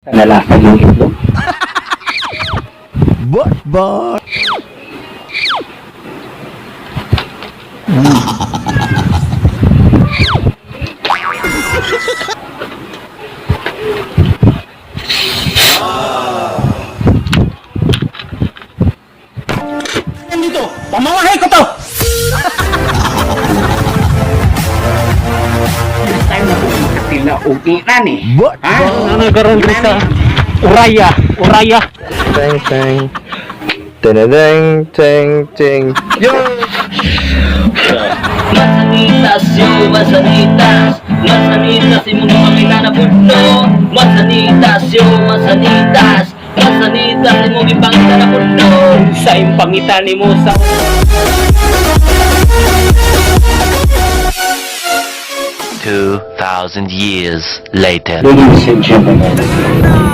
Nalasa yung itlog. But but. Nandito, pamamahay ko to! Tayo na po makatila og inani. But Ha? Ano karon sa Uraya, Uraya. Teng teng. Teng teng teng. Yo! Masanitas yo, masanitas. Masanitas, imong gipangita na pudno. Masanitas yo, masanitas. Masanitas, imong gipangita na pudno. Sa imong pangita nimo sa 2,000 years later. Ladies and gentlemen,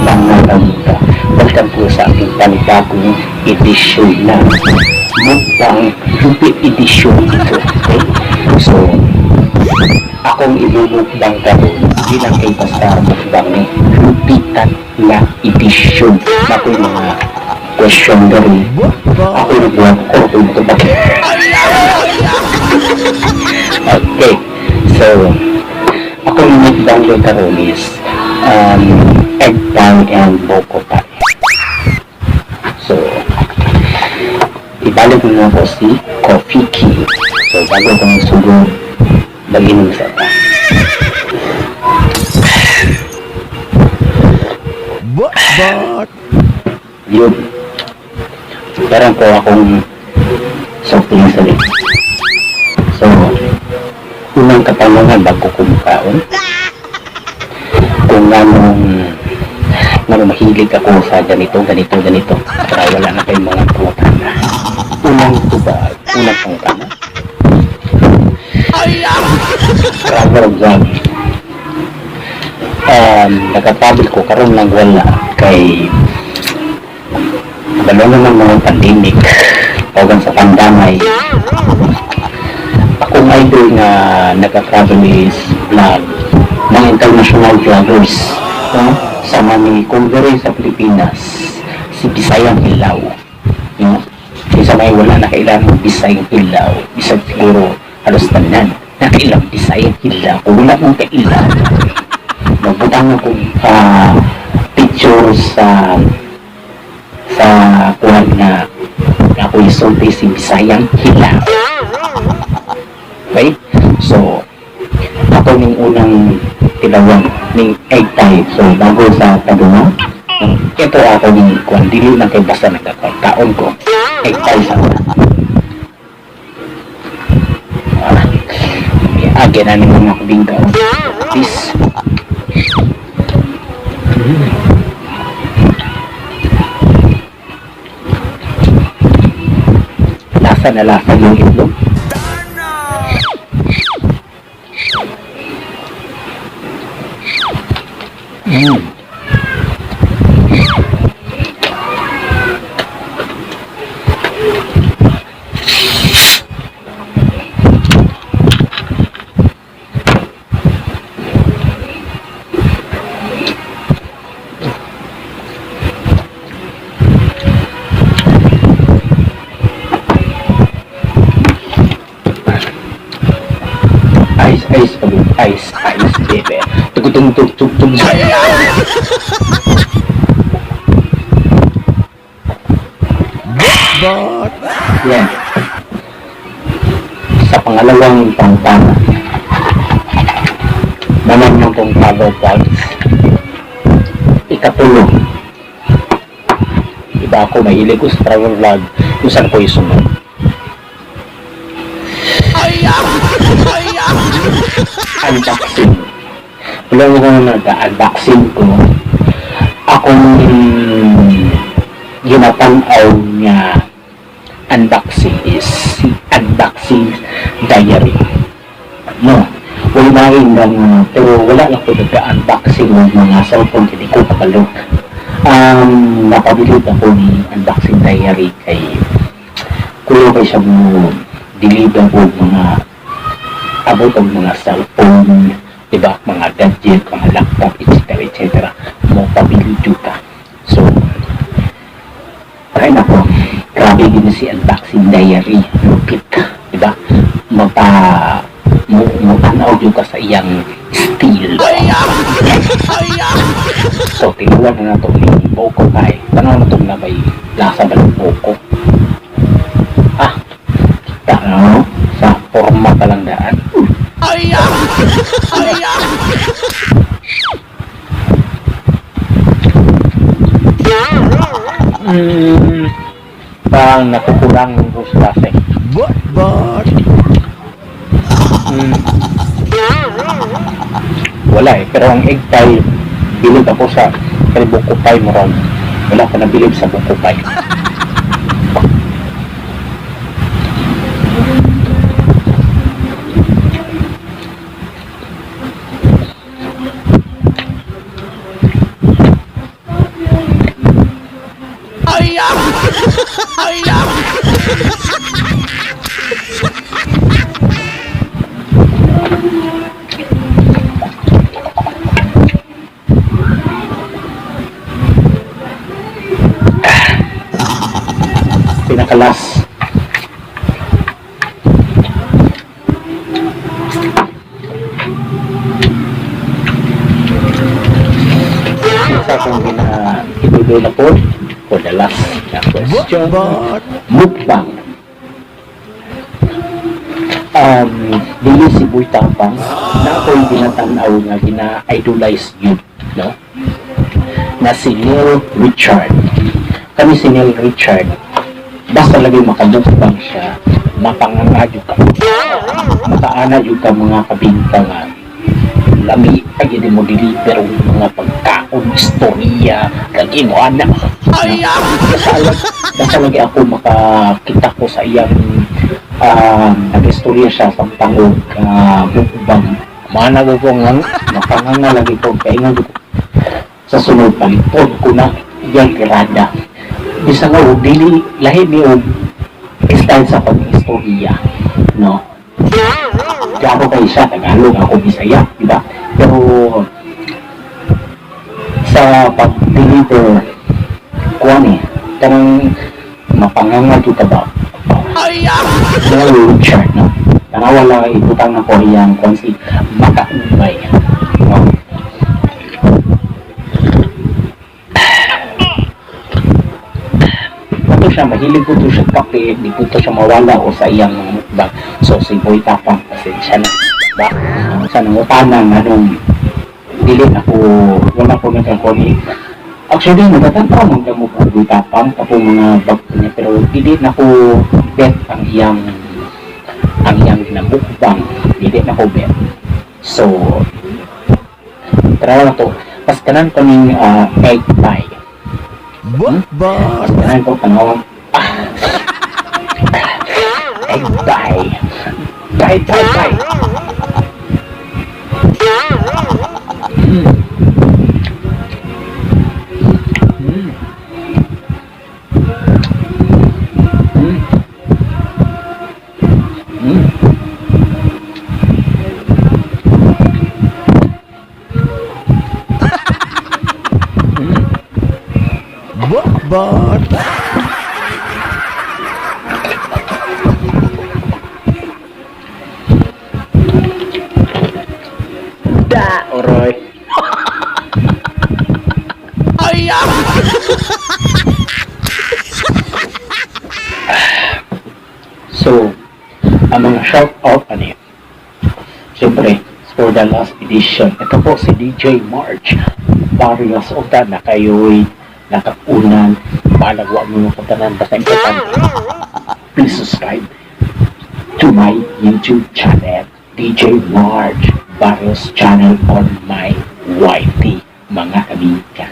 mga kamuta, welcome po sa aking panibagong edisyon na Mukbang Lupi Edition ito. Okay? So, akong imumukbang karon, hindi lang kay basta mukbang eh, lupitan na edisyon. Ako'y mga question diri. But Ako yung buwan ko, ako yung tubag. Okay, so, ako yung mukbang ko karon is egg pie and boko pie. So, ibalik mo na ako si Coffee King. So, bago kong sugod, mag-inom sa ta. but. Yun. Meron po akong soft drinks ulit. So, unang katanungan bago kumukaon. Kung anong mahilig ako sa ganito, ganito, ganito. Para wala na kayong mga pangutana. Unang tubag, unang pangutana. Travel vlog. Nagka-travel ko karon lang wala kay balo na ng mga pandemic tawagan sa pandamay. Akong idol nga nagka-travel is vlog, mga international vloggers, no? Sama ni kung diri sa Pilipinas si Bisayang Hilaw, no? Kaysa may wala na kailangan Bisayang Hilaw, bisag siguro halos tanan na kailang Bisayang Hilaw. Kung wala mong kailan, magbutang akong picture sa kuwan na ako isulti si Bisayang Hilaw. Okay? So, ako ning unang tilawang ning egg pie. So, bago sa padungo, ito ako ning kuwan, dili lang kay basta nagkakaon ko. Egg pie sa una. Ah, agi na ning mga kubingka. Peace. Lasa na lasa yung itlog. Ice, ice, pagod. Ice, ice, baby. Tugutong, tug, tug, tug. But Yan. Sa pangalawang pangtana, naman yung kong travel vlogs. Ikatulo. Iba ako, mahilig ko sa travel vlog. Kung saan ko isunod. Unboxing. Wala mo kung nag-unboxing ko. Akong ginatanaw nga unboxing is si Unboxing Diary. No, wala na pero wala lang ko nag-unboxing ng mga cellphone kaya di ko kabalo. Napabilib ako ni Unboxing Diary kay kulo kay siya mo deliver og mga abot og mga cellphone, diba? Mga gadget, mga laptop, etc. etc. Mo pabilib jud ka. So, ay nako, grabe din si Unboxing Diary. Lupit, di ba? Mapa, mo, mo tanaw jud ka sa iyang style. So, tinuwan na nato ni buko pie. Tanaw na itong na may lasa ba ng buko? Ah, kita na, no? Sa forma pa lang daan. Parang nakukulang ko sa lasa eh. But but. Wala eh. Pero ang egg pie, bilib ako sa pero buko pie mo raw. Wala ko nabilib sa buko pie. Pinakalas. Sa akong gina ituloy na po for the last na question. But Mukbang. Dili si Boy Tapang na ako'y ginatanaw nga gina-idolize yun, no? Na si Neil Richard. Kami si Neil Richard, basta lagi makamukbang siya, mapanganga jud ka. Makaana jud ka mga kabinta nga lami ay hindi mo deliver ang mga pagkaon, istorya, lagi mo ana. Basta lagi ako makakita ko sa iyang nag-istorya siya sa tangog mukbang. Mana ko ko nga, makanganga lagi ko, kaya nga ko sa sunod paliton ko na iyang tirada. Bisa nga, og dili, lahi ni og style sa pag-istorya, no? Klaro kay siya, Tagalog, ako Bisaya, di ba? Pero sa pag-deliver, kuan eh, kanang mapanganga kita ba? Neil Richard, no? Tanawa lang ibutang na ko iyang kuan si Makaubay, no? Kato siya, mahilig ko to siya kape, di ko to siya mawala o sa iyang mga mukbang. So, si Boy Tapang, pasensya na. Ba? Sa nangutanan, anong dili ako, wala ko nagkakuan eh. Actually, nagatantaw man mo po Boy Tapang, ako mga bag niya, pero dili na ko bet ang iyang ginamukbang, dili na ko bet. So, tara na to. Pas kanan ko ning egg pie. But Pas kanan ko panawang egg pie. Pie, pie, pie. But Da, oroy. So, ang mga shout out ano yun? Siyempre, for the last edition, ito po si DJ March Barrios Ota na kayo'y nakaunan, balagwa mo yung katanan, basta importante, please subscribe to my YouTube channel, DJ March Barrios channel on my YT, mga kamiga.